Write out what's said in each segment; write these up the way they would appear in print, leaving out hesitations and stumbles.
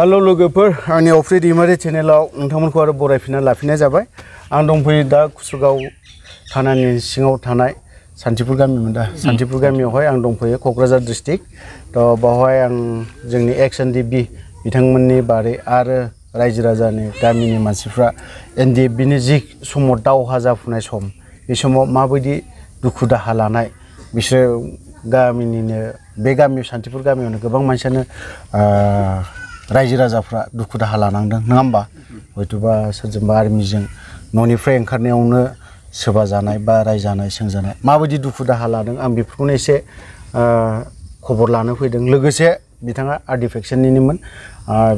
Hello लोगोफोर आंनि अफ्रि दैमारि चेनेलाव नोंथांमोनखौ आरो बरायफिनना लाफिननाय जाबाय। आं दंफैयो दा कुसुगाव थानानि सिङाव थानाय सान्थिपुर गामिमोन दा सान्थिपुर गामियावहाय आं दंफैयो क'क्राझार डिस्ट्रिक्ट। थ' बावहाय आं जोंनि एक्स एनडिएफबि बिथांमोननि बारै आरो रायजो राजानि गामिनि मानसिफ्रा एनडिएफबिनि जि समाव दावहा जाफुनाय सम बे समाव माबायदि दुखु दाहा लानाय बिसोर गामिनिनो बे गामियाव सान्थिपुर गामियावनो गोबां मानसियानो रायजो राजाफ्रा दुखु दाहा लानांदों नङा होमबा हयथ'बा सोरजोंबा आर्मिजों न'निफ्राय ओंखारनायावनो सोबा जानाय बा रायजानाय सोंजानाय माबायदि दुखु दाहा लादों आं बेफोरखौनो एसे खबर लानो फैदों। लोगोसे बिथाङा आर्टिफेक्सननिमोन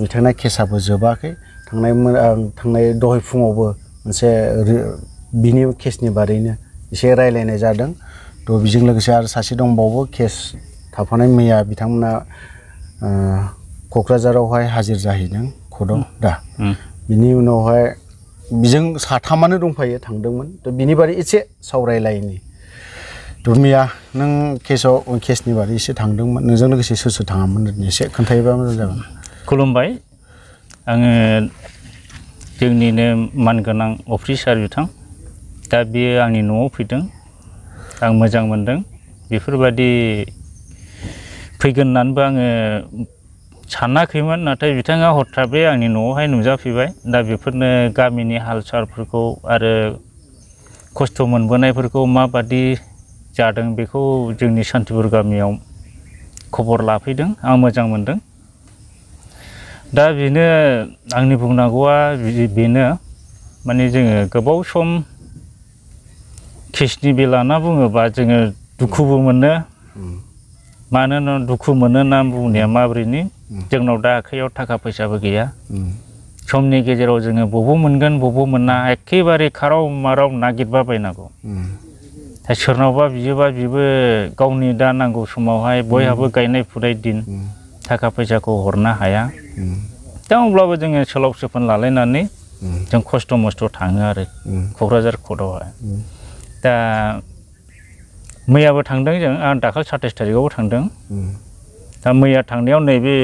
बिथांना केसाबो जोबाखै थांनाय दहाय फुङावबो मोनसे बिनि केसनि बारैनो एसे रायलायनाय जादों। थ' बेजों लोगोसे आरो सासे दंबावो केस थाफानाय मैया बिथांमोना क'क्राझारावहाय हाजिर जाहैदों कर्टआव दा बिनि उनावहाय बिजों साथामानो दंफायो थांदोंमोन। थ' बिनि बारै एसे सावरायलायनि। थ' मैया नों केसनि बारै एसे थांदोंमोन नोंजों लोगोसे सोर सोर थाङामोन एसे खोन्थायोबा मोजां जागोन। खुलुमबाय आङो जोंनिनो मानगोनां अफिसार बिथां दा बियो आंनि न'आव फैदों आं मोजां मोनदों बेफोरबादि फैगोन होननानैबो आङो सानाखैमोन नाथाय बिथाङा हरखाबै आंनि न'आवहाय नुजाफैबाय। दा बेफोरनो गामिनि हाल सालफोरखौ आरो खस्थ' मोनबोनायफोरखौ माबादि जादों बेखौ जोंनि सान्थिपुर गामियाव खबर लाफैदों आं मोजां मोनदों। दा बेनो आंनि बुंनांगौआ बेनो माने जोङो गोबाव सम केसनि बेलाना बुङोबा जोङो दुखुबो मोनो मानो होनना दुखु मोनो होनना बुंनाया माब्रैनि जोंनाव दा आखाइयाव थाखा फैसाबो गैया समनि गेजेराव जोङो बबाव मोनगोन बबाव मोना एखेबारे खाराव माराव नागिरबाबायनांगौ। दा सोरनावबा बियोबा बिबो गावनि दा नांगौ समावहाय बयहाबो गायनाय फुनाय दिन थाखा फैसाखौ हरनो हाया। दा अब्लाबो जोङो सोलाव सोफोन लालायनानै जों खस्थ' मस्थ' थाङो आरो क'क्राझार कर्टआवहाय। दा मैयाबो थांदों जों आं दाखालि 27 थारिखआवबो थांदों। दा मैया थांनायाव नैबे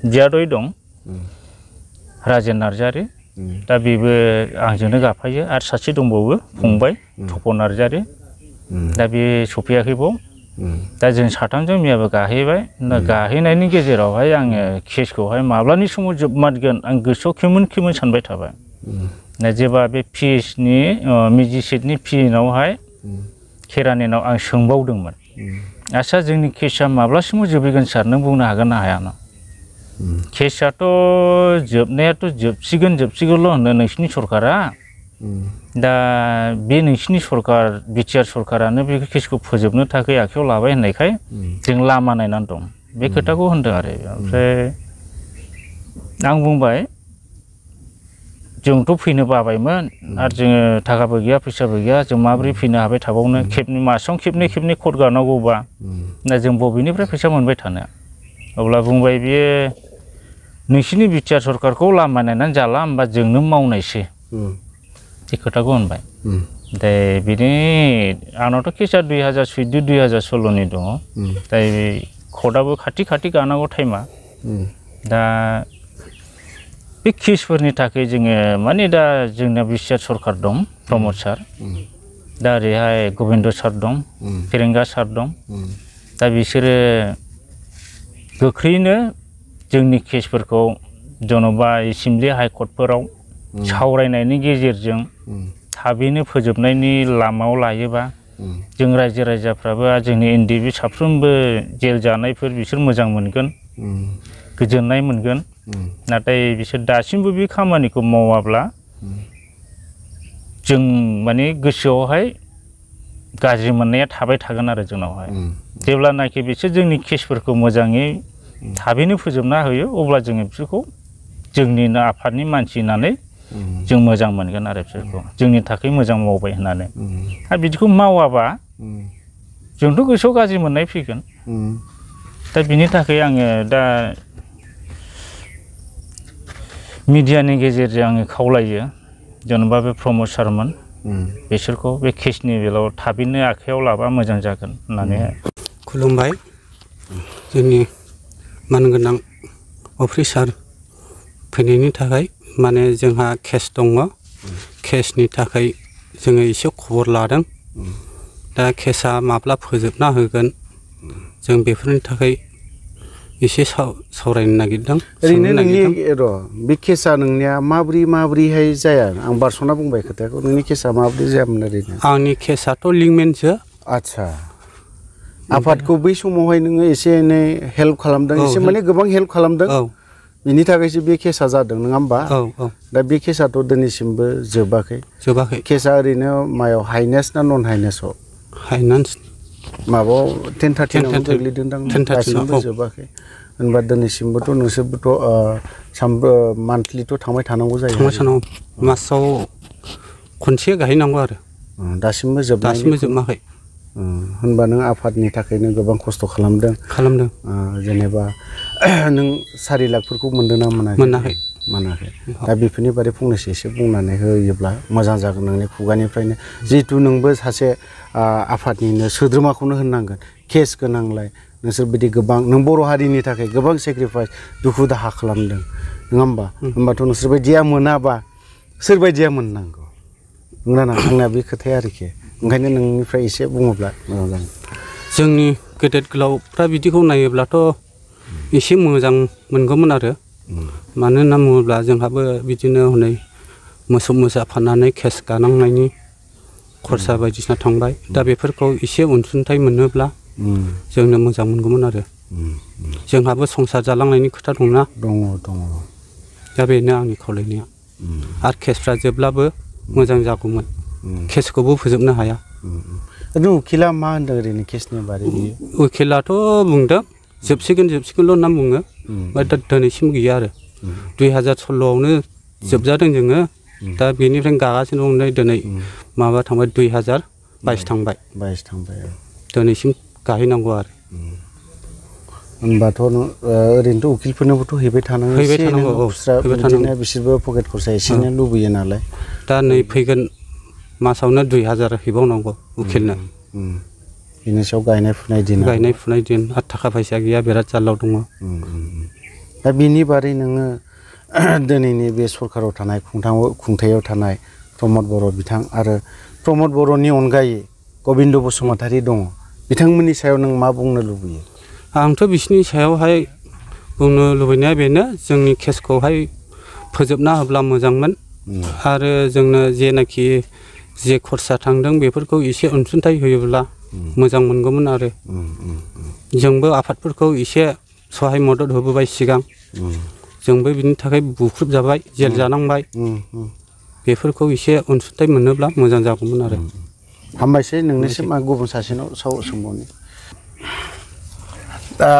बियादै दं राजेन नार्जारि दा बेबो आंजोंनो गाफायो आरो सासे दंबावो फंबाय थपन नार्जारि दा बे सफैयाखैबाव। दा जों साथामजों मैयाबो गाहैबाय। दा गाहैनायनि गेजेरावहाय आङो केसखौहाय माब्लानि समाव जोबमारगोन आं गोसोआव खेमोन सानबाय थाबाय। दा जेब्ला बे पिएसनि मेजिस्ट्रेटनि पिएनावहाय केरानिनाव आं सोंबावदोंमोन आच्छा जोंनि केसआ माब्लासिमाव जोबहैगोन सार नों बुंनो हागोन ना हाया ना केसआथ' जोबनायाथ' जोबसिगोनल' होनो नोंसिनि सरकारा। दा बे नोंसिनि सरकार बिटिआर सरकारानो बे केसखौ फोजोबनो थाखाय आखायाव लाबाय होननायखाय जों लामा नायनानै दं बे खोथाखौ होनदों आरो। ओमफ्राय आं बुंबाय जोंथ' फैनो बाबायमोन आरो जोङो थाखाबो गैया फैसाबो गैया जों माबोरै फैनो हाबाय थाबावनो मासावनो खेबनै कर्ट गानांगौबा दा जों बबेनिफ्राय फैसा मोनबाय थानो। अब्ला बुंबाय बियो नोंसिनि बिटिआर सरकारखौ लामा नायनानै जाला होमबा जोंनो मावनायसै बे खोथाखौ होनबाय। दा बिनि आंनावथ' केसआ 2014 2016नि दङ। दा कर्टआबो खाथि गानांगौ टाइमा। दा बे केसफोरनि थाखाय जोङो माने दा जोंना बिटिआर सरकार दं प्रमद सार दा ओरैहाय गबिन्द सार दं फेरेंगा सार दं। दा बिसोरो गोख्रैनो जोंनि केसफोरखौ जेन'बा एसेमब्लि हाइकर्टफोराव सावरायनायनि गेजेरजों थाबैनो फोजोबनायनि लामायाव लायोबा जों रायजो राजाफ्राबो जोंनि एनडिएफबि साफ्रोमबो जेल जानायफोर बिसोर मोजां मोनगोन गोजोननाय मोनगोन। नाथाय बिसोर दासिमबो बे खामानिखौ मावाब्ला जों माने गोसोआवहाय गाज्रि मोननाया थाबाय थागोन आरो जोंनावहाय। जेब्लानाखि बिसोर जोंनि केसफोरखौ मोजाङै थाबैनो फोजोबना होयो अब्ला जोङो बिसोरखौ जोंनिनो आफादनि मानसि होननानै जों मोजां मोनगोन आरो बिसोरखौ जोंनि थाखाय मोजां मावबाय होननानै। आरो बिदिखौ मावाबा जोंथ' गोसोआव गाज्रि मोननाय फैगोन। दा बिनि थाखाय आङो दा मिडियानि गेजेरजों आङो खावलायो जेनेबा बे प्रमद सारमोन बिसोरखौ बे केसनि बेलायाव थाबैनो आखायाव लाबा मोजां जागोन होननानै। खुलुमबाय जोंनि मानगोनां अफिसार फैनायनि थाखाय माने जोंहा केस दङ केसनि थाखाय जोङो एसे खबर लादों दा केसा माब्ला फोजोबना होगोन जों बेफोरनि थाखाय एसे सावरायनो नागिरदों ओरैनो नोंनि र' बे केसा नोंनिया माब्रैहाय जाया आं बारस'ना बुंबाय खोथाखौ नोंनि केसा माब्रै जायामोन ओरैनो आंनि केसाथ' लिंमेनसो आदसा आफादखौ बै समावहाय नोङो एसे एनै हेल्प खालामदों एसे माने गोबां हेल्प खालामदों बिनि थाखायसो बे केसा जादों नङा होमबा दा बे केसाथ' दिनैसिमबो जोबाखै केसा ओरैनो मायाव हाइनेस ना नन हाइनेसआव हाइनेस माबायाव 10-13 गोग्लैदोंदां दासिमबो जोबाखै होनबा दिनैसिमबोथ' नोंसोरबोथ' मान्थलिथ' थांबाय थानांगौ जायो मासाव खनसे गायनांगौ आरो दासिमबो जोबाखै होनबा नों आफादनि थाखायनो गोबां खस्थ' खालामदों जेनेबा नों 4 लाखफोरखौ मोनदों ना मोनाखै दा बेफोरनि बारै फंनैसो एसे बुंनानै होयोब्ला मोजां जागोन नोंनि खुगानिफ्रायनो जिहेथु नोंबो सासे आफादनिनो सोद्रोमाखौनो होननांगोन केस गोनांलाय नोंसोर बिदि गोबां नों बर' हारिनि थाखाय गोबां सेक्रिफाइस दुखु दाहा खालामदों नङा होमबा होमबाथ' नोंसोर बायदिया मोनाबा सोर बायदिया मोननांगौ नंगौना आंना बे खोथाया आरोखि ओंखायनो नोंनिफ्राय एसे बुङोब्ला मोजां जागोन जोंनि गेदेर गोलावफ्रा बिदिखौ नायोब्लाथ' एसे मोजां मोनगौमोन आरो मानो होनना बुङोब्ला जोंहाबो बिदिनो हनै मोसौ मोसा फाननानै केस गानांनायनि खरसा बायदिसिना थांबाय दा बेफोरखौ एसे अनसुंथाइ मोनोब्ला जोंनो मोजां मोनगौमोन आरो जोंहाबो संसार जालांनायनि खोथा दंना दङ दा बेनो आंनि खावलायनाया आरो केसफ्रा जोबब्लाबो मोजां जागौमोन केसखौबो फोजोबनो हाया उकिला मा होनदों ओरैनो केसनि बारै उकिलाथ' बुंदों जोबसिगोनल' होनना बुङो ओमफ्राय दा दिनैसिम गैया आरो 2016आवनो जोबजादों जोङो दा बेनिफ्रायनो गागासिनो दं दिनै माबा थांबाय 2022 थांबाय दिनैसिम गाहैनांगौ आरो होनबाथ' ओरैनोथ' उकिलफोरनोबोथ' हैबाय थानांगौ बिसोरबो पकेट खरसा एसे एनै लुबैयो नालाय दा नै फैगोन मासावनो 2000 हैबावनांगौ उकिलनो बेनि सायाव गायनाय फुनाय दिन आरो थाखा फैसा गैया बिराद जारलायाव दङ दा बिनि बारै नोङो दिनैनि बे सरकाराव थानाय खुंथायाव थानाय प्रमद बर' बिथां आरो प्रमद बर'नि अनगायै गबिन्द बसुमतारी दङ बिथांमोननि सायाव नों मा बुंनो लुबैयो आंथ' बिसोरनि सायावहाय बुंनो लुबैनाया बेनो जोंनि केसखौहाय फोजोबना होब्ला मोजांमोन आरो जोंनो जेनाखि जे खरसा थांदों बेफोरखौ एसे अनसुंथाइ होयोब्ला मोजां मोनगौमोन आरो जोंबो आफादफोरखौ एसे सहाय मदद होबोबाय सिगां जोंबो बिनि थाखाय बुख्रुब जाबाय जेल जानांबाय बेफोरखौ एसे अनसुंथाइ मोनोब्ला मोजां जागौमोन आरो हामबायसै नोंनिसिम आं गुबुन सासेनाव सोंबावनि दा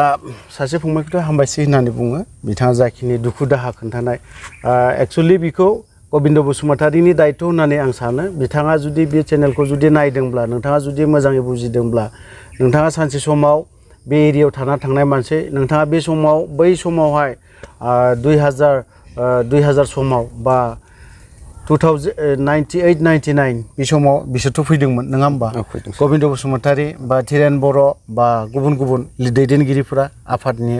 सासे फंबायखौथ' हामबायसै होननानै बुङो बिथाङा जाखिनि दुखु दाहा खोन्थानाय एक्सुवेलि बेखौ गबिन्द बसुमतारीनि दायित्व होननानै आं सानो बिथाङा जुदि बे चेनेलखौ जुदि नायदोंब्ला नोंथाङा जुदि मोजाङै बुजिदोंब्ला नोंथाङा सानसे समाव बे एरियायाव थानाय मानसि नोंथाङा बे समाव बै समावहाय 2000 समाव बा 2098-99 बे समाव बिसोरथ' फैदोंमोन नङा होमबा गबिन्द बसुमतारी बा धीरेन बर' बा गुबुन दैदेनगिरिफोरा आफादनि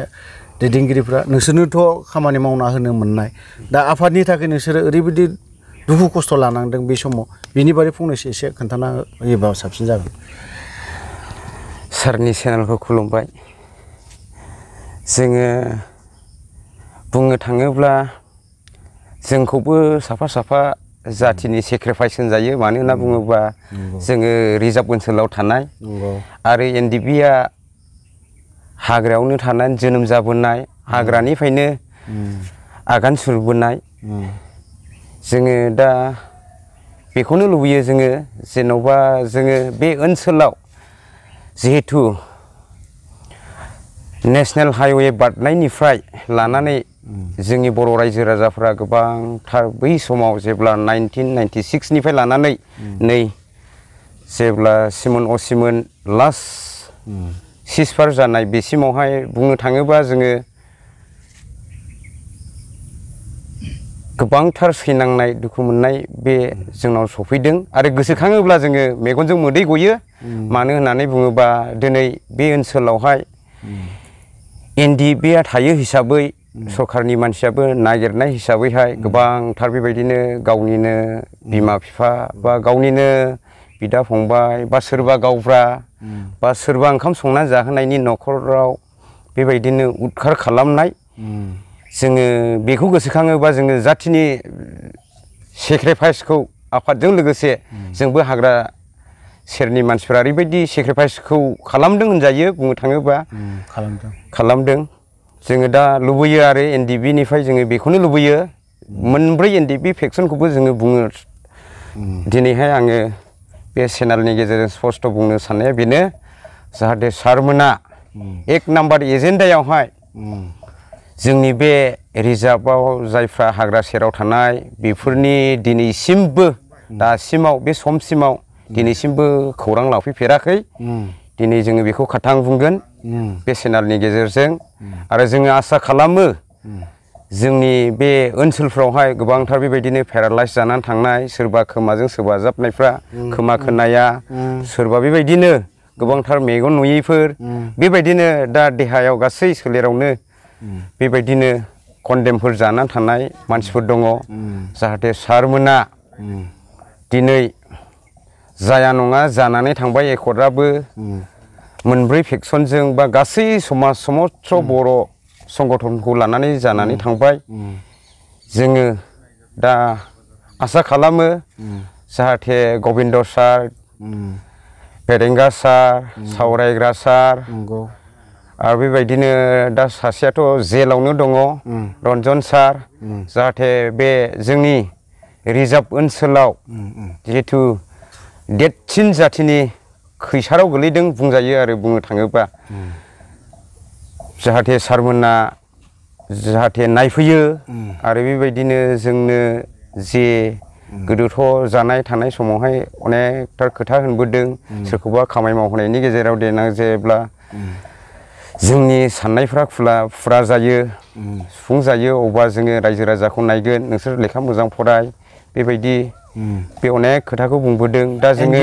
दैदेनगिरिफ्रा नोंसोरनोथ' खामानि मावना होनो मोननाय दा आफादनि थाखाय नोंसोरो ओरैबायदि दुखु खस्थ' लानांदों बे समाव बिनि बारै फंनैसो एसे खोन्थाना होयोबा साबसिन जागोन सारनि चेनेलखौ खुलुमबाय जोङो बुंनो थाङोब्ला जोंखौबो साफा जाथिनि सेक्रिफाइस होनजायो मानो होनना बुङोब्ला जोङो रिजार्भ ओनसोलाव थानाय आरो एनडिबिआ हाग्रायावनो थानानै जोनोम जाबोनाय हाग्रानिफ्रायनो आगान सुरबोनाय जोङो दा बेखौनो लुबैयो जोङो जेन'बा जोङो बे ओनसोलाव जिहेथु नेशनेल हाइवे बारनायनिफ्राय लानानै जोंनि बर' रायजो राजाफ्रा गोबांथार बै समाव जेब्ला 1996निफ्राय लानानै नै जेब्ला सिमन असिमोन लास्ट सिजफार जानाय बेसिमावहाय बुंनो थाङोबा जोङो गोबांथार सैनांनाय दुखु मोननाय बे जोंनाव सफैदों आरो गोसोखाङोब्ला जोङो मेगनजों मोदै गयो मानो होननानै बुङोबा दिनै बे ओनसोलावहाय एनडिएफबिआ थायो हिसाबै सरकारनि मानसियाबो नागिरनाय हिसाबैहाय गोबांथार बेबायदिनो गावनिनो बिमा बिफा बा गावनिनो बिदा फंबाय बा सोरबा गावब्रा बा सोरबा ओंखाम संना जाहोनायनि न'खराव बेबायदिनो उदखार खालामनाय जोङो बेखौ गोसोखाङोबा जोङो जाथिनि सेक्रिफाइसखौ आफादजों लोगोसे जोंबो हाग्रा सेरनि मानसिफ्रा ओरैबायदि सेक्रिफाइसखौ खालामदों होनजायो बुंनो थाङोबा खालामदों जोङो दा लुबैयो आरो NDB निफ्राय जोङो बेखौनो लुबैयो मोनब्रै NDB फेक्सनखौबो जोङो बुङो दिनैहाय आङो बे चेनेलनि गेजेरजों स्पष्ट बुंनो साननाया बेनो जाहाथे सारमोना एक नाम्बार एजेन्डायावहाय जोंनि बे रिजार्भआव जायफ्रा हाग्रा सेराव थानाय बेफोरनि दिनैसिमबो दासिमाव बे समसिमाव दिनैसिमबो खौरां लाफैफेराखै दिनै जोङो बेखौ खाथां बुंगोन बे चेनेलनि गेजेरजों आरो जोङो आसा खालामो जोंनि बे ओनसोलफ्रावहाय गोबांथार बेबायदिनो पेरालाइज जानानै थांनाय सोरबा खोमाजों सोबाजाबनायफ्रा खोमा खोनाया सोरबा बेबायदिनो गोबांथार मेगन नुयैफोर बेबायदिनो दा देहायाव गासै सोलेरावनो बेबायदिनो कन्डेमफोर जानानै थानाय मानसिफोर दङ जाहाथे सारमोना दिनै जाया नङा जानानै थांबाय एकर्डआबो मोनब्रै फेक्सनजों बा गासै समाज समस्त्र बर' संगठनखौ लानानै जानानै थांबाय जोङो दा आसा खालामो जाहाथे गबिन्द सार फेरेंगा सार सावरायग्रा सार आरो बेबायदिनो दा सासेयाथ' जेलावनो दङ रन्जन सार जाहाथे बे जोंनि रिजार्भ ओनसोलाव जिहेथु देरसिन जाथिनि खैसाराव गोलैदों बुंजायो आरो बुंनो थाङोबा जाहाथे सारमोना जाहाथे नायफैयो आरो बेबायदिनो जोंनो जे गोदोथ' जानाय थानाय समावहाय अनेकथार खोथा होनबोदों सोरखौबा खामानि मावहोनायनि गेजेराव देनां जेब्ला जोंनि साननायफ्रा फुरा जायो सुफुंजायो अब्ला जोङो रायजो राजाखौ नायगोन नोंसोर लेखा मोजां फराय बेबायदि बे अनेक खोथाखौ बुंबोदों दा जोङो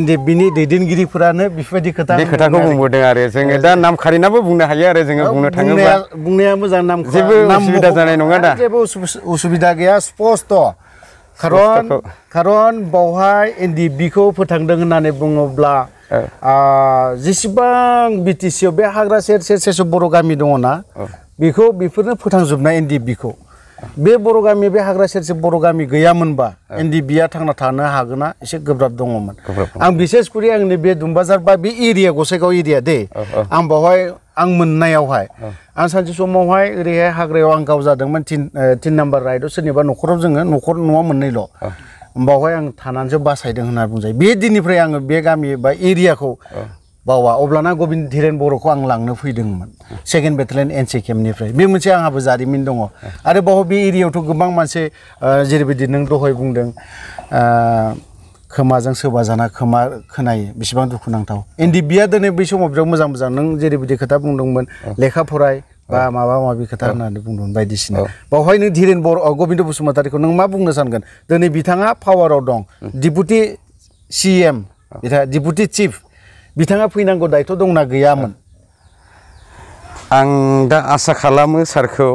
NDBनि दैदेनगिरिफोरानो बेफोरबायदि बे खोथाखौ बुंबोदों आरो जोङो दा नाम खारिनाबो बुंनो हायो आरो जोङो बुंनो थाङोब्ला बुंनाया मोजां नाम जेबो उसुबिदा जानाय नङा दा जेबो उसुबिदा गैया स्पष्ट खारन बावहाय NDBखौ फोथांदों होननानै बुङोब्ला जेसेबां BTC आव बे हाग्रा सेर सेर बर' गामि दङना बेफोरनो फोथांजोबनाय NDBखौ बे बर' गामि बे हाग्रा सेर बर' गामि गैयामोनबा NDBआ थांना थानो हागोना एसे गोब्राब दङमोन आं बिसेस करि आंनि बे दुम्बाजार बा बे एरिया गसाइगाव एरिया दे आं बावहाय आं मोननायावहाय आं सानसे समावहाय ओरैहाय हाग्रायाव आं गाव जादोंमोन 3 नाम्बार राइडआव सोरनिबा न'खराव जोङो न'आ मोननैल' बावहाय आं थानानैसो बासायदों होनना बुंजायो बे दिननिफ्राय आङो बे गामि बा एरियाखौ बावा अब्लाना गबिन्द धीरेन बर'खौ आं लांनो फैदोंमोन 2nd बेटालियन NC केम्पनिफ्राय बे मोनसे आंहाबो जारिमिन दङ आरो बाव बे एरियायावथ' गोबां मानसि जेरैबायदि नों दहाय बुंदों खोमाजों सोबा जाना खोमा खोनायो बेसेबां दुखुनांथाव NDBआ दिनै बै समाव बिराद मोजां नों जेरैबायदि खोथा बुंदोंमोन लेखा फराय बा माबा माबि खोथा होननानै बुंदोंमोन बायदिसिना बावहाय नों धीरेन बर' गबिन्द बसुमतारीखौ नों मा बुंनो सानगोन दिनै बिथाङा पावाराव दं डिपुटि CM बिथाङा डिपुटि चिफ बिथाङा फैनांगौ दायथ' दंना गैयामोन आं दा आसा खालामो सारखौ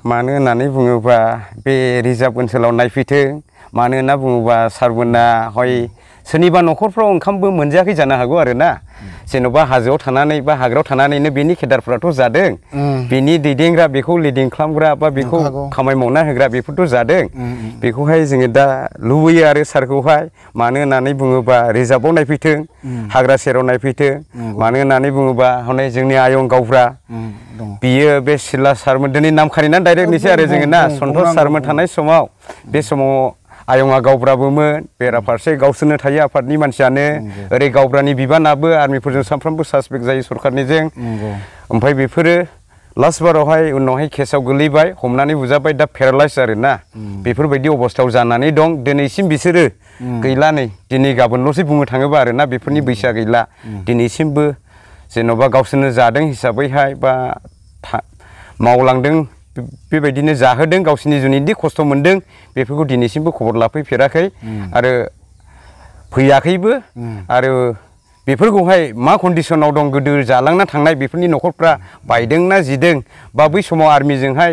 मानो होननानै बुङोबा बे रिजार्भ ओनसोलाव नायफैथों मानो होनना बुङोबा सारमोना हय सोरनिबा न'खरफ्राव ओंखामबो मोनजायाखै जानो हागौ आरो ना जेन'बा हाजोआव थानानै बा हाग्रायाव थानानैनो बेनि केदारफ्राथ' जादों बेनि दैदेनग्रा बेखौ लिडिं खालामग्रा बा बेखौ खामानि मावना होग्रा बेफोरथ' जादों बेखौहाय जोङो दा लुबैयो आरो सारखौहाय मानो होननानै बुङोबा रिजार्भआव नायफैथों हाग्रा सेराव नायफैथों मानो होननानै बुङोबा हनै जोंनि आयं गावफ्रा बियो बे सिला सारमोन दिनै नाम खारिनानै डाइरेक्ट निसै आरो जोङो ना सन्थस सारमोन थानाय समाव बे समाव आयंआ गावब्राबोमोन बेराफारसे गावसोरनो थायो आफादनि मानसियानो ओरै गावब्रानि बिबानाबो आर्मिफोरजों सानफ्रामबो सासपेक्ट जायो सरखारनिजों ओमफ्राय बेफोरो लास्ट बारावहाय उनावहाय केसाव गोलैबाय हमनानै बुजाबाय दा पेरालाइज आरोना बेफोरबायदि अबस्थायाव जानानै दं दिनैसिम बिसोरो गैला नै दिनै गाबोनल'सो बुंनो थाङोबा आरोना बेफोरनि बैसोआ गैला दिनैसिमबो जेन'बा गावसोरनो जादों हिसाबैहाय बा मावलांदों बेबायदिनो जाहोदों गावसोरनि जुनिदि खस्थ' मोनदों बेफोरखौ दिनैसिमबो खबर लाफैफेराखै आरो फैयाखैबो आरो बेफोरखौहाय मा कन्डिसनाव दं गोदो जालांना थांनाय बेफोरनि न'खरफ्रा बायदोंना जिदों बा बै समाव आर्मिजोंहाय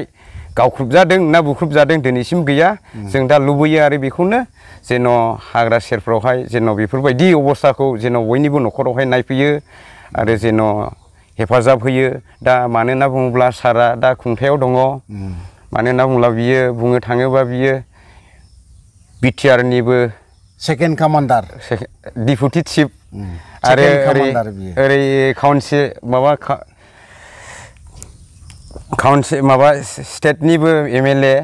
गावख्रुबजादों ना बुख्रुबजादों दिनैसिम गैया जों दा लुबैयो आरो बेखौनो जेन' हाग्रा सेरफ्रावहाय जेन' बेफोरबायदि अबस्थाखौ जेन' बयनिबो न'खरावहाय नायफैयो आरो जेन' हेफाजाब होयो दा मानो होनना बुङोब्ला सारा दा खुंथायाव दङ मानो होनना बुङोब्ला बियो बुंनो थाङोबा बियो बिटिआरनिबो सेकेन्ड कामान्डार डिपुटि चिफ आरो ओरै काउन्सिल माबा स्टेटनिबो एमएलए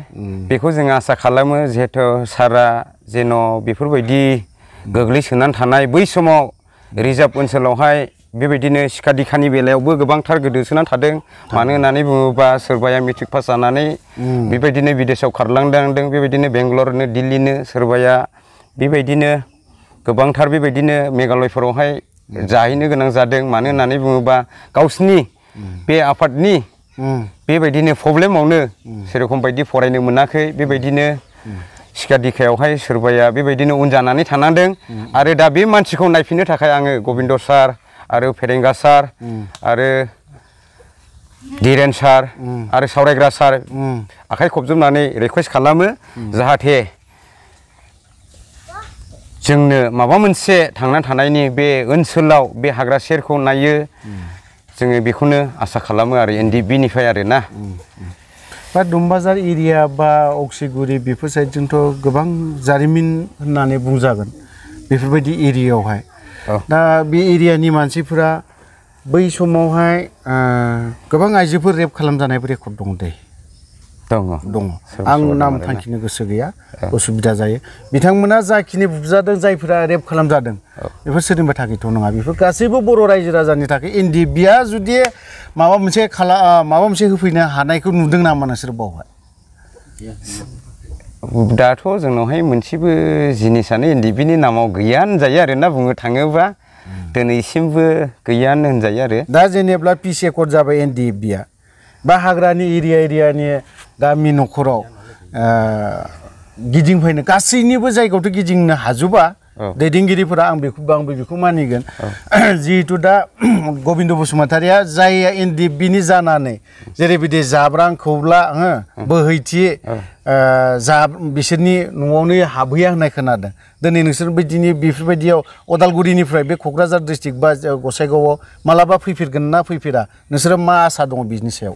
बेखौ जों आसा खालामो जिहेथु सारा जेन' बेफोरबायदि गोग्लैसोनानै थानाय बै समाव रिजार्भ ओनसोलावहाय बेबायदिनो सिखा दिखानि बेलायावबो गोबांथार गोदोसोनानै थादों मानो होननानै बुङोबा सोरबाया मेट्रिक पास जानानै बेबायदिनो बिदेशआव खारलांदों बेबायदिनो बेंगलरनो दिल्लीनो सोरबाया बेबायदिनो गोबांथार बेबायदिनो मेघालयफोरावहाय जाहैनो गोनां जादों मानो होननानै बुङोबा गावसिनि बे आफादनि बेबायदिनो प्रब्लेमावनो सेरखम बायदि फरायनो मोनाखै बेबायदिनो सिखा दिखायावहाय सोरबाया बेबायदिनो उन जानानै थानांदों आरो दा बे मानसिखौ नायफिननो थाखाय आङो गबिन्द सार आरो फेरेंगा सार आरो धीरेन सार आरो सावरायग्रा सार आखाइ खबजोबनानै रिकुवेस्ट खालामो जाहाथे जोंनो माबा मोनसे थांना थानायनि बे ओनसोलाव बे हाग्रा सेरखौ नायो जोङो बेखौनो आसा खालामो आरो एनडिएफबि आरो ना बा दुमबाजार एरिया बा अक्सिगुरि बेफोर साइडजोंथ' गोबां जारिमिन होननानै बुंजागोन बेफोरबायदि एरियायावहाय दा बे एरियानि मानसिफोरा बै समावहाय गोबां आइजोफोर रेप खालामजानायबो रेकर्ड दं दे दङ आं नाम थांखिनो गोसो गैया उसुबिदा जायो बिथांमोना जाखिनि बुजादों जायफोरा रेप खालामजादों बेफोर सोरनिबा थाखायथ' नङा बेफोर गासैबो बर' रायजो राजानि थाखाय एनडिएफबिआ जुदि माबा मोनसे होफैनो हानायखौ नुदों नामा नोंसोर बावहाय दाथ' जोंनावहाय मोनसेबो जिनिसानो एनडिएफबिनि नामाव गैया होनजायो आरोना बुंनो थाङोबा दिनैसिमबो गैयानो होनजायो आरो दा जेनेब्ला पिस एकर्ड जाबाय एनडिएफबिआ बा हाग्रानि एरियानि गामि न'खराव गिदिंफैनो गासैनिबो जायगायावथ' गिदिंनो हाजोबा दैदेनगिरिफोरा आंबो बेखौ मानिगोन जिहेतु दा गबिन्द बसुमतारिया जाय एनडिएफबिनि जानानै जेरैबायदि जाब्रां खौब्ला बोहैथि बिसोरनि न'आवनो हाबहैया होननाय खोनादों दिनै नोंसोर बिदिनो बेफोरबायदियाव अदालगुरिनिफ्राय बे क'क्राझार डिस्ट्रिक्ट बा गसाइगावआव मालाबा फैफेरगोन ना फैफेरा नोंसोरो मा आसा दङ बिनि सायाव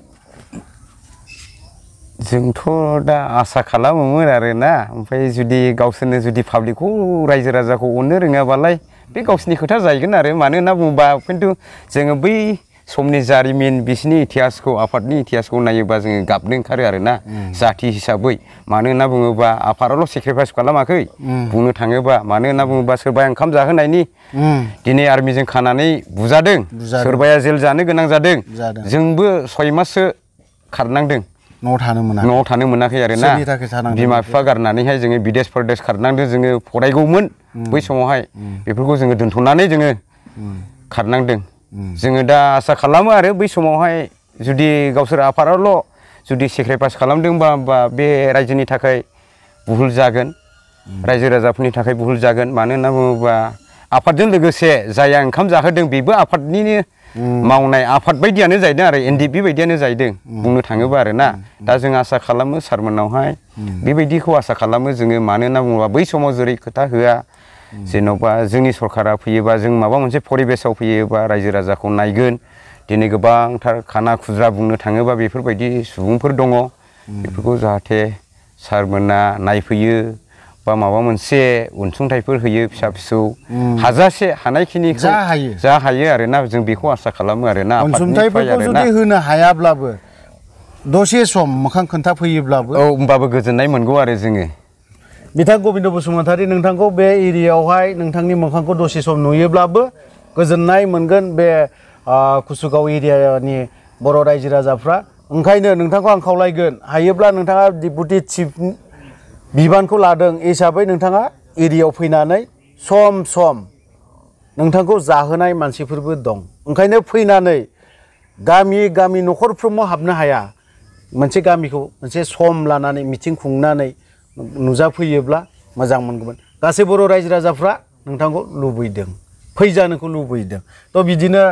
जोंथ' दा आसा खालामोमोन आरोना ओमफ्राय जुदि गावसोरनो जुदि पाब्लिकखौ रायजो राजाखौ अननो रोङाबालाय बे गावसिनि खोथा जाहैगोन आरो मानो होनना बुङोबा खिन्थु जोङो बै समनि जारिमिन बिसिनि इतिहासखौ आफादनि इतिहासखौ नायोबा जोङो गाबनो ओंखारो आरोना जाथि हिसाबै मानो होनना बुङोबा आफादाल' सेक्रिफाइस खालामाखै बुंनो थाङोबा मानो होनना बुङोबा सोरबाया ओंखाम जाहोनायनि दिनै आर्मिजों खानानै बुजादों सोरबाया जेल जानो गोनां जादों जोंबो 6 माससो खारनांदों न'आव थानो मोनाखै आरोना बिमा बिफा गारनानैहाय जोङो बिदेश परदेश खारनांदों जोङो फरायगौमोन बै समावहाय बेफोरखौ जोङो दोनथ'नानै जोङो खारनांदों जोङो दा आसा खालामो आरो बै समावहाय जुदि गावसोर आफादाल' जुदि सेक्रिफाइस खालामदोंबा बे रायजोनि थाखाय भुल जागोन रायजो राजाफोरनि थाखाय भुल जागोन मानो होनना बुङोबा आफादजों लोगोसे जाया ओंखाम जाहोदों बेबो आफादनिनो मावनाय आफाद बायदियानो जाहैदों आरो एनडिएफबि बायदियानो जाहैदों बुंनो थाङोबा आरोना दा जों आसा खालामो सारमोननावहाय बेबायदिखौ आसा खालामो जोङो मानो होनना बुङोबा बै समाव जेरै खोथा होआ जेन'बा जोंनि सरकारा फैयोबा जों माबा मोनसे परिबेसाव फैयोबा रायजो राजाखौ नायगोन दिनै गोबांथार खाना खुज्रा बुंनो थाङोबा बेफोरबायदि सुबुंफोर दङ बेफोरखौ जाहाथे सारमोना नायफैयो बा माबा मोनसे अनसुंथाइफोर होयो फिसा फिसौ हाजासे हानायखिनिखौ जा हायो आरोना जों बेखौ आसा खालामो आरोना अनसुंथाइफोरखौ जुदि होनो हायाब्लाबो दसे सम मोखां खोन्थाफैयोब्लाबो होमबाबो गोजोननाय मोनगौ आरो जोङो बिथां गबिन्द बसुमतारि नोंथांखौ बे एरियायावहाय नोंथांनि मोखांखौ दसे सम नुयोब्लाबो गोजोननाय मोनगोन बे कुसुगाव एरियानि बर' रायजो राजाफ्रा ओंखायनो नोंथांखौ आं खावलायगोन हायोब्ला नोंथाङा डिपुटि चिफ बिबानखौ लादों हिसाबै नोंथाङा एरियायाव फैनानै सम नोंथांखौ जाहोनाय मानसिफोरबो दं ओंखायनो फैनानै गामि न'खरफ्रोमाव हाबनो हाया मोनसे गामिखौ मोनसे सम लानानै मिटिं खुंनानै नुजाफैयोब्ला मोजां मोनगौमोन गासै बर' रायजो राजाफ्रा नोंथांखौ लुबैदों फैजानोखौ लुबैदों थ' बिदिनो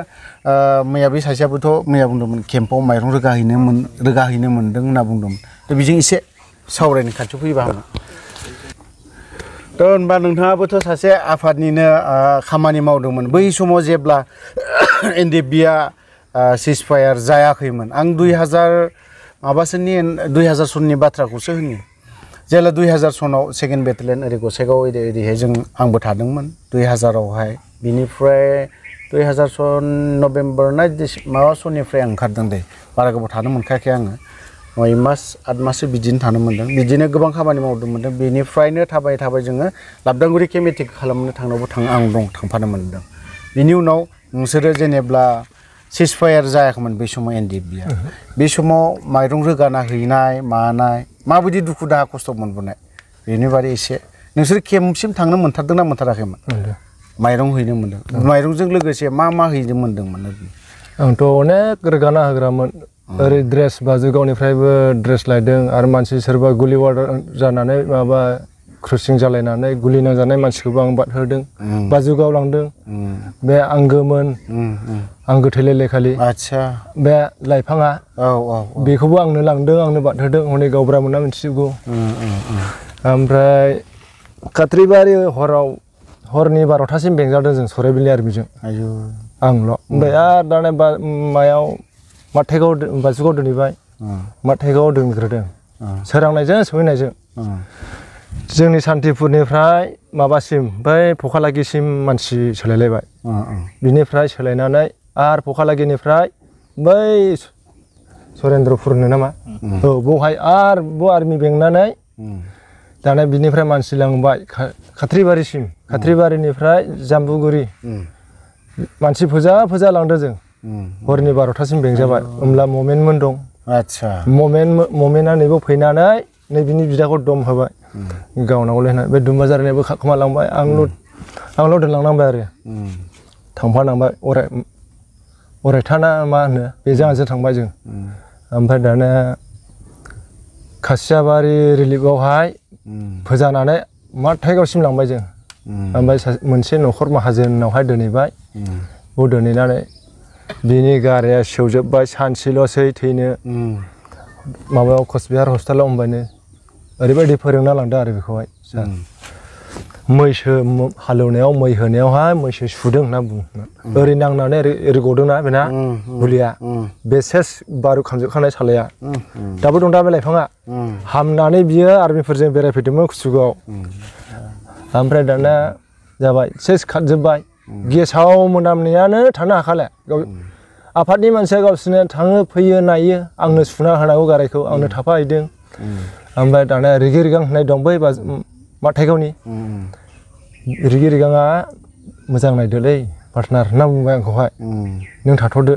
मैया बे सासेयाबोथ' मैया बुंदोंमोन केम्पआव माइरं रोगाहैनो मोन्दों होनना बुंदोंमोन थ' बेजों एसे सावरायनो खाथियाव फैबा हामगोन थ' होनबा नोंथाङाबोथ' सासे आफादनिनो खामानि मावदोंमोन बै समाव जेब्ला NDFB-आ सिजफायार जायाखैमोन आं 2000 सननि बाथ्राखौसो होनो जेला 2000 सनाव सेकेन्ड बेटेलियन ओरै गसाइगाव ओरैहाय जों आंबो थादोंमोन 2000आवहाय बिनिफ्राय 2000 सन नभेम्बर ना माबा सननिफ्राय आं ओंखारदों दे बारा गोबाव थानो मोनखायाखै आङो 9 मास 8 माससो बिदिनो थानो मोन्दों बिदिनो गोबां खामानि मावदोंमोन बेनिफ्रायनो थाबाय जोङो लाबदांगुरि केमेटिक खालामनो थांफानो मोन्दों बिनि उनाव नोंसोरो जेनेब्ला सिजफायार जायाखैमोन बै समाव NDFB-आ बे समाव माइरं रोगाना हैनाय मानाय माबायदि दुखु दाहा खस्थ' मोनबोनाय बेनि बारै एसे नोंसोर केम्पसिम थांनो मोनथारदोंना मोनथाराखैमोन माइरं हैनो मोन्दों माइरंजों लोगोसे मा हैनो मोन्दोंमोन आंथ' अनेक रोगाना होग्रामोन ओरै ड्रेस बाजुगावनिफ्रायबो ड्रेस लायदों आरो मानसि सोरबा गुलिवार जानानै माबा क्रसिं जालायनानै गुलि नांजानाय मानसिखौबो आं बादहोदों बाजुगाव लांदों बे आंगोमोन आंगो थैलायलाय खालि आच्छा बे लाइफाङा बेखौबो आंनो लांदों आंनो बादहोदों हनै गावब्रा मोना मिथिजोबगौ ओमफ्राय खात्रिबारि हरनि 12थासिम बेंजादों जों सराइबिलनि आर्मिजों आंल' ओमफ्राय आरो दाना मायाव माथाइगाव बाजुगाव दोनहैबाय माथाइगावआव दोनग्रोदों सोरांनायजों सहैनायजों जोंनि सान्तिपुरनिफ्राय माबासिम बै फखालागिसिम मानसि सोलायलायबाय बिनिफ्राय सोलायनानै आरो फखालागिनिफ्राय बै सरेन्द्रपुरनो नामा बहाय आरो आर्मि बेंनानै दाना बिनिफ्राय मानसि लांबाय खात्रिबारिसिम खात्रिबारिनिफ्राय जाम्बुगुरि मानसि फोजा लांदों जों हरनि 12थासिम बेंजाबाय होमब्ला ममेन्टमोन दं आच्छा ममेन्टआ नैबो फैनानै नैबिनि बिदाखौ दम होबाय गावनावलाय होननानै बे दुम्बाजारनियाबो खाखोमा लांबाय आंल' दोनलांनांबाय आरो थांफानांबाय अरायथाना मा होनो बेजों आंजों थांबाय जों ओमफ्राय दाना खासियाबारि रिलिफआवहाय फोजानानै माथाइगावसिम लांबाय जों ओमफ्राय मोनसे न'खर माहाजोनावहाय दोनहैबाय बेयाव दोनहैनानै बिनि गाराया सेवजोब्बाय सानसेल'सै थैनो माबायाव कचबिहार हस्पिटालाव होनबायनो ओरैबायदि फोरोंना लांदों आरो बेखौहाय मैसो हालेवनायाव मै होनायावहाय मैसो सुदों होनना बुङो ओरै नांनानै ओरै गदोंना बेना गुलिया बे सेस बारु खामजोबखानाय सालाया दाबो दं दा बे लाइफाङा हामनानै बियो आर्मिफोरजों बेरायफैदोंमोन कुसुगाव ओमफ्राय दाना जाबाय सेस खारजोब्बाय गेसाव मोनामनायानो थानो हाखाला आफादनि मानसिया गावसोरनो थाङो फैयो नायो आंनो सुना होनांगौ गारायखौ आंनो थाफाहैदों ओमफ्राय दाना रिगि रिगां होननाय दं बै माथाइगावनि रिगि रिगाङा मोजां नायदोलै पार्टनार होनना बुंबाय आंखौहाय नों थाथ'दो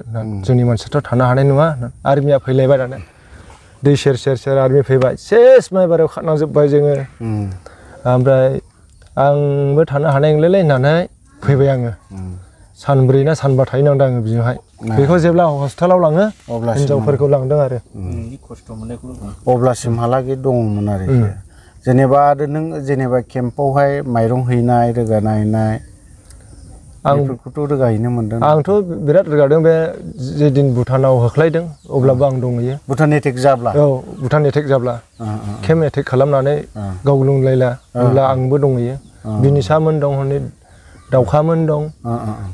जोंनि मानसियाथ' थानो हानाय नङा आर्मिया फैलायबाय दाना दै सेर आर्मि फैबाय सेस माइबारियाव खारनांजोब्बाय जोङो ओमफ्राय आंबो थानो हानाय नंलायलाय होननानै फैबाय आङो सानब्रै ना सानबा थाहैनांदों आङो बिजोंहाय बेखौ जेब्ला हस्पिटालाव लाङो हिनजावफोरखौ लांदों आरो अब्लासिमहालागै दङमोन आरो जेनेबा आरो नों जेनेबा केम्पआवहाय माइरं हैनाय रोगाना हैनाय बेफोरखौथ' रोगाहैनो मोन्दों आंथ' बिराद रोगादों बे जेदिन भुटानाव होख्लायदों अब्लाबो आं दंहैयो भुटान एटेक जाब्ला भुटान एटेक जाब्ला केम्प एटेक खालामनानै गावग्लुंलायला होमब्ला आंबो दंहैयो बिनिसामोन दं हनै दाउखामोन दं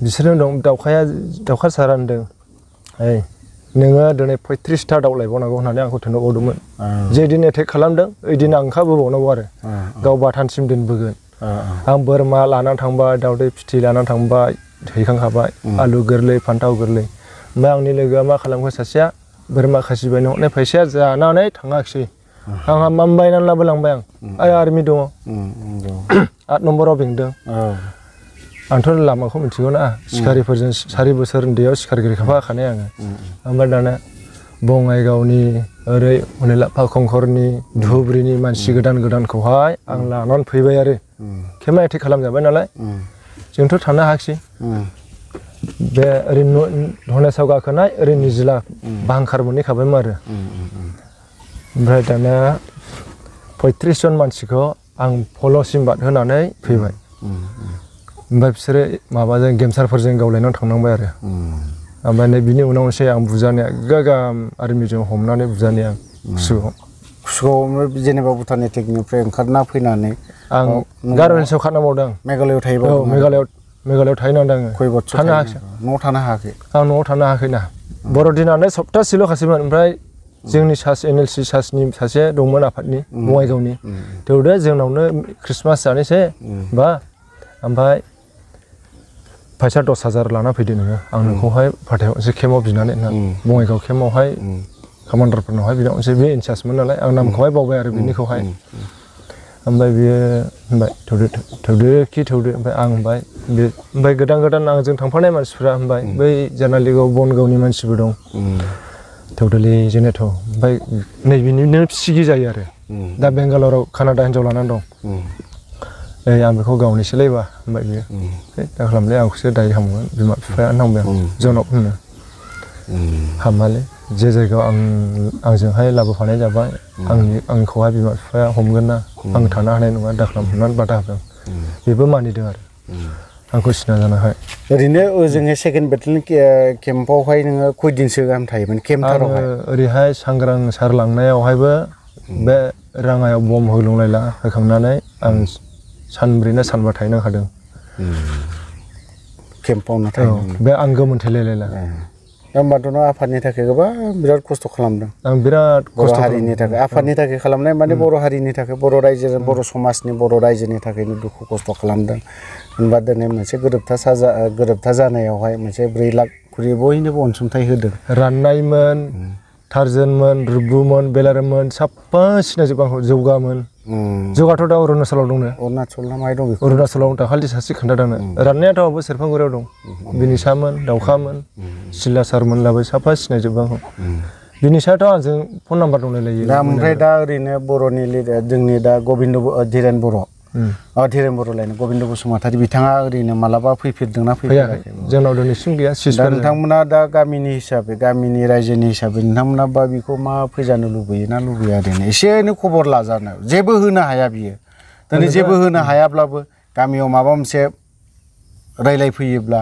बिसोरनो दं दाउखा सारा होनदों ओइ नोङो दिनै 35टा दाउ लायबावनांगौ होननानै आंखौ थिनहरबावदोंमोन जेदिन एटेक खालामदों ओइदिन आं ओंखारबोबावनांगौ आरो गाव बाथानसिम दोनबोगोन आं बोरमा लानानै थांबाय दाउदै फिथि लानानै थांबाय हैखांखाबाय आलु गोरलै फान्थाव गोरलै ओमफ्राय आंनि लोगोआ मा खालामखो सासेया बोरमा खासि बायनो हरनाय फैसाया जानानै थाङाखिसै आंहा माम बायनानै लाबोलांबाय आं आर्मि दङ 8 नम्बराव बेंदों आंथ' लामाखौ मिथिगौ ना सिखारिफोरजों 4 बोसोर उन्दैयाव सिखारगिरि खाफाखानाय आङो ओमफ्राय दाना बङाइगावनि ओरै हनै लाफा खंखरनि धुबुरिनि मानसि गोदानखौहाय आं लानानै फैबाय आरो केम्प एटेक खालामजाबाय नालाय जोंथ' थानो हायाखिसै बे ओरै धनेसाव गाखोनाय ओरै निजिला बांखार मोनहैखाबायमोन आरो ओमफ्राय दाना 35 जन मानसिखौ आं फल'सिम बादहोनानै फैबाय ओमफ्राय बिसोरो माबाजों गेमसारफोरजों गावलायनानै थांनांबाय आरो ओमफ्राय नै बिनि उनावसो आं बुजानाया गोगोम आर्मिजों हमनानै बुजानाया कुसुगाव जेनेबा भुटान एटेकनिफ्राय ओंखारना फैनानै आं गारमेन्टसआव खारनांबावदों मेघालयआव थायोबा मेघालयआव थाहैनांदों आङो खय बছर थानो हायाखै न'आव थानो हायाखै आं न'आव थानो हायाखैना बर'दिनानो सप्तासेल' खासैमोन ओमफ्राय जोंनि NLC सासनि सासे दंमोन आफादनि बङाइगावनि थेवदो जोंनावनो ख्रिस्टमास जानोसै बा ओमफ्राय फैसा 10,000 लाना फैदो नोङो आं नोंखौहाय फाथायहरनोसै केम्पआव बिनानै बङाइगाव केम्पआवहाय कामान्डारफोरनावहाय बिनावसै बे इनचार्जमोन नालाय आं नामखौहाय बावबाय आरो बिनिखौहाय ओमफ्राय बियो होनबाय थौदो ओमफ्राय आं होनबाय ओमफ्राय गोदान आंजों थांफानाय मानसिफ्रा होनबाय बै जार्नालिगाव बनगावनि मानसिबो दं थौदोलै जोंनाथ' ओमफ्राय नैबेनिनो सिगि जायो आरो दा बेंगालराव कानाडा हिन्जाव लानानै दं आं बेखौ गावनोसैलायबा होनबाय बियो दा खालामलाय आंखौसो दाय खालामगोन बिमा बिफाया नांबाय आं जनब होनो हामालै जे जायगायाव आंजोंहाय लाबोफानाय जाबाय आंखौहाय बिमा बिफाया हमगोन ना आं थानो हानाय नङा दाखालाम होननानै बादा होदों बेबो मानिदों आरो आंखौ सिना जानायखाय ओरैनो ओजोंहाय सेकेन्ड बेटेलियन केम्पआवहाय नोङो खयदिनसो गाहाम थायोमोन केम्पथारावहाय ओरैहाय सांग्रां सार लांनायावहायबो बे राङायाव बम होखांनानै आं सानब्रै ना सानबा थाहैनांखादों केम्पआवनो थायो बे आंगो मोनथायलायला होमबाथ' नों आफादनि थाखाय गोबां बिराद खस्थ' खालामदों आं बिराद बर' हारिनि थाखाय आफादनि थाखाय खालामनाय माने बर' हारिनि थाखाय बर' रायजो बर' समाजनि बर' रायजोनि थाखायनो दुखु खस्थ' खालामदों होनबा दिनै मोनसे गोरोबथा जानायावहाय मोनसे 4 लाख खरि बयनोबो अनसुंथाइ होदों राननायमोन टार्जोनमोन रुबुमोन बेलारोमोन साफा सिनायजोब आंखौ जौगामोन जौगाथ' दा अरुणाचलाव दंनो अरुणाचल ना माय दं बेखौ अरुणाचलाव दाखालि सासे खोन्थादोंनो राननायाथ' आंबो सेरफांगुरियाव दं बिनिसामोन दाउखामोन सिला सारमोनलाबो साफा सिनायजोब आंखौ बिनिसाथ' आंजों फन नाम्बार दंलायलायो दा ओमफ्राय दा ओरैनो बर'नि लिडार जोंनि दा धीरेन बर' धीरेन बर' लायनो गबिन्द बसुमतारी बिथाङा ओरैनो मालाबा फैफेरदोंना फैफेराखै जोंनाव दिनैसिम गैया दा नोंथांमोना दा गामिनि हिसाबै गामिनि रायजोनि हिसाबै नोंथांमोना बा बेखौ मा फैजानो लुबैयो ना लुबैया ओरैनो एसे एनै खबर लाजानो जेबो होनो हाया बियो दिनै जेबो होनो हायाब्लाबो गामियाव माबा मोनसे रायलायफैयोब्ला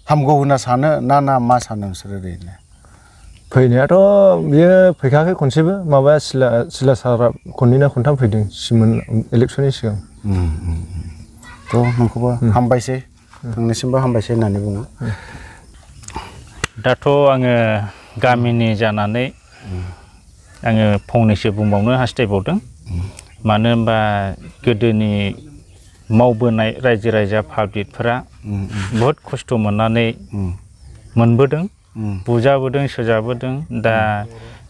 हामगौ होनना सानो ना मा सानो नोंसोर ओरैनो फैनायाथ' बियो फैखायाखै खनसेबो माबाया सिला सारा खननै ना खनथाम फैदों इलेक्सननि सिगां थ' नोंखौबो हामबायसै नोंनिसिमबो हामबायसै होननानै बुङो दाथ' आङो गामिनि जानानै आङो फंनैसो बुंबावनो हास्थायबावदों मानो होनबा गोदोनि मावबोनाय रायजो राजा पाब्लिकफोरा बहुद खस्थ' मोनबोदों बुजाबोदों सोजाबोदों दा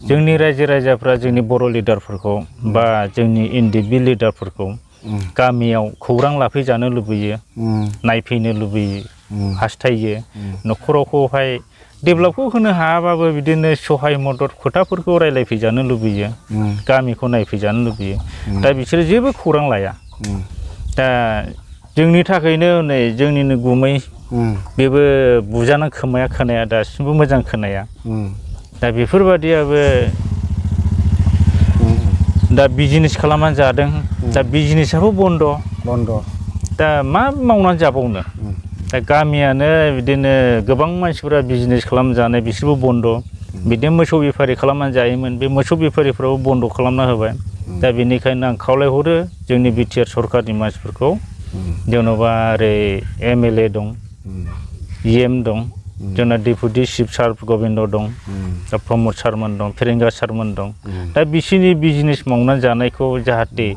जोंनि रायजो राजाफ्रा जोंनि बर' लिडारफोरखौ बा जोंनि NDP लिडारफोरखौ गामियाव खौरां लाफैजानो लुबैयो नायफैनो लुबैयो हास्थायो न'खरावहाय डेभेलपखौ होनो हायाबाबो बिदिनो सहाय मदद खोथाफोरखौ रायलायफैजानो लुबैयो गामिखौ नायफैजानो लुबैयो दा बिसोरो जेबो खौरां लाया दा जोंनि थाखायनो नै जोंनिनो गुमै बेबो बुजाना खोनाया दासिमबो मोजां खोनाया दा बेफोरबादियाबो दा बिजनेस खालामनानै जादों दा बिजनेसाबो बन्द दा मा मावनानै जाबावनो दा गामियानो बिदिनो गोबां मानसिफोरा बिजनेस खालामजानाय बिसोरबो बन्द बिदिनो मोसौ बेफारि खालामनानै जायोमोन बे मोसौ बेफारिफ्राबो बन्द खालामना होबाय दा बेनिखायनो आं खावलायहरो जोंनि BTR सरकारनि मानसिफोरखौ जेन'बा ओरै MLA दं EM दं जोंना डेपुटि चिफ सार गबिन्द दं दा प्रमद सारमोन दं फेरेंगा सारमोन दं दा बिसोरनि बिजनेस मावनानै जानायखौ जाहाथे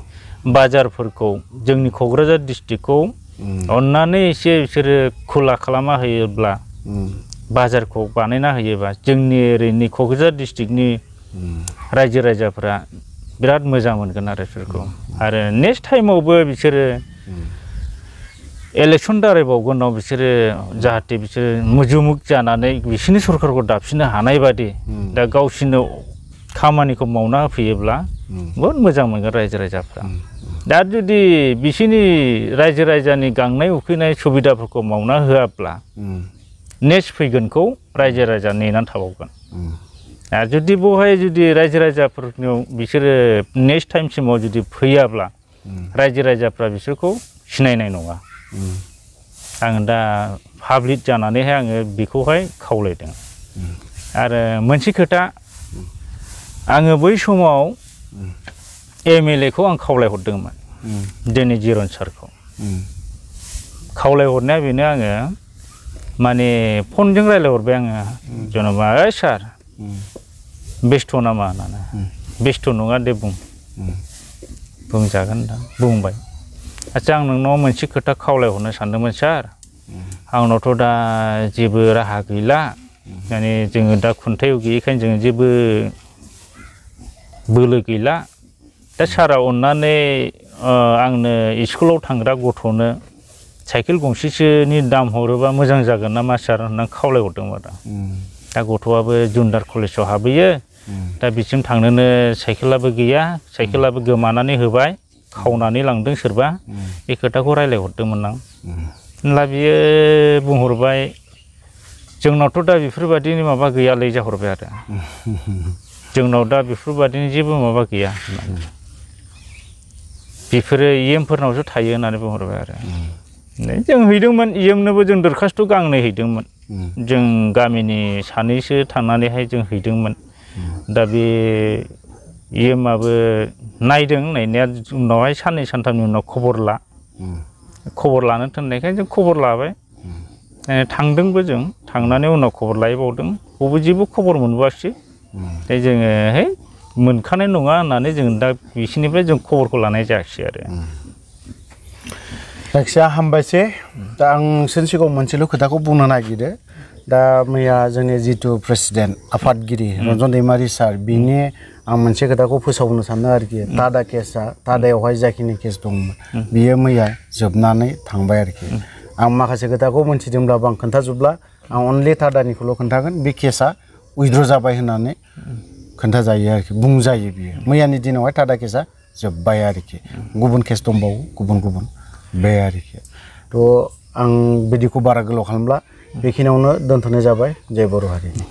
बाजारफोरखौ जोंनि क'क्राझार डिस्ट्रिक्टखौ अन्नानै एसे बिसोरो खुला खालामना होयोब्ला बाजारखौ बानायना होयोबा जोंनि ओरैनि क'क्राझार डिस्ट्रिक्टनि रायजो राजाफ्रा बिराद मोजां मोनगोन आरो बिसोरखौ आरो नेक्स्ट टाइमावबो बिसोरो इलेक्सन दारायबावगोनाव बिसोरो जाहाथे बिसोरो मुजुमुग जानानै बिसोरनि सरकारखौ दाफिननो हानाय बादि दा गावसोरनो खामानिखौ मावना होफैयोब्ला बहुद मोजां मोनगोन रायजो राजाफ्रा दा जुदि बिसोरनि रायजो राजानि गांनाय उखैनाय सुबिदाफोरखौ मावना होआब्ला नेक्स्ट फैगोनखौ रायजो राजा नेनानै थाबावगोन आरो जुदि बेवहाय जुदि रायजो राजाफोरनियाव बिसोरो नेक्स्ट टाइमसिमाव जुदि फैयाब्ला रायजो राजाफ्रा बिसोरखौ सिनायनाय नङा आं दा पाब्लिक जानानैहाय आङो बेखौहाय खावलायदों आरो मोनसे खोथा आङो बै समाव MLA खौ आं खावलायहरदोंमोन दिनै जिरन सारखौ खावलायहरनाया बेनो आङो माने फनजों रायलायहरबाय आङो जेनेबा ओइ सार बेस्थ' नामा होननानै बेस्थ' नङा दे बुंजागोन दा बुंबाय आच्छा आं नोंनाव मोनसे खोथा खावलायहरनो सानदोंमोन सार आंनावथ' दा जेबो राहा गैला माने जोङो दा खुन्थायाव गैयैखायनो जोङो जेबो बोलो गैला दा सारा अननानै आंनो स्कुलाव थांग्रा गथ'नो साइकेल गंसेसोनि दाम हरोबा मोजां जागोन नामा सार होननानै खावलायहरदोंमोन दा गथ'आबो जुनार कलेजाव हाबहैयो दा बिसिम थांनोनो साइकेलाबो गैया साइकेलाबो गोमानानै होबाय खावनानै लांदों सोरबा बे खोथाखौ रायलायहरदोंमोन आं होनब्ला बियो बुंहरबाय जोंनावथ' दा बेफोरबायदिनि माबा गैयालै जाहरबाय आरो जोंनाव दा बेफोरबायदिनि जेबो माबा गैया बेफोरो EM फोरनावसो थायो होननानै बुंहरबाय आरो जों हैदोंमोन EM-नोबो जों दरखास्त' गांनै हैदोंमोन जों गामिनि सानैसो थांनानैहाय जों हैदोंमोन दा बे EM-आबो नायदों नायनाया उनावहाय साननै सानथामनि उनाव खबर लानो थिननायखाय जों खबर लाबाय थांदोंबो जों थांनानै उनाव खबर लायबावदों बबे जेबो खबर मोनबोआसै दा जोङो है मोनखानाय नङा होननानै जों दा बिसिनिफ्राय जों खबरखौ लानाय जायाखिसै आरो जायखिजाया हामबायसै दा आं नोंसोरनि सिगाङाव मोनसेल' खोथाखौ बुंनो नागिरो दा मैया जोंनि जितु प्रेसिडेन्ट आफादगिरि रन्जन दैमारि सार बिनि आं मोनसे खोथाखौ फोसावनो सानो आरोखि टाडा केसआ टाडायावहाय जाखिनि केस दंमोन बियो मैया जोबनानै थांबाय आरोखि आं माखासे खोथाखौ मोनथिदोंब्लाबो आं खोन्थाजोबला आं अनलि टाडानिखौल' खोन्थागोन बे केसआ उइद्र' जाबाय होननानै खोन्थाजायो आरोखि बुंजायो बियो मैयानि दिनावहाय टाडा केसआ जोब्बाय आरोखि गुबुन केस दंबावो गुबुन बे आरोखि थ' आं बिदिखौ बारा गोलाव खालामला बेखिनियावनो दोनथ'नाय जाबाय जय बर' हारिनि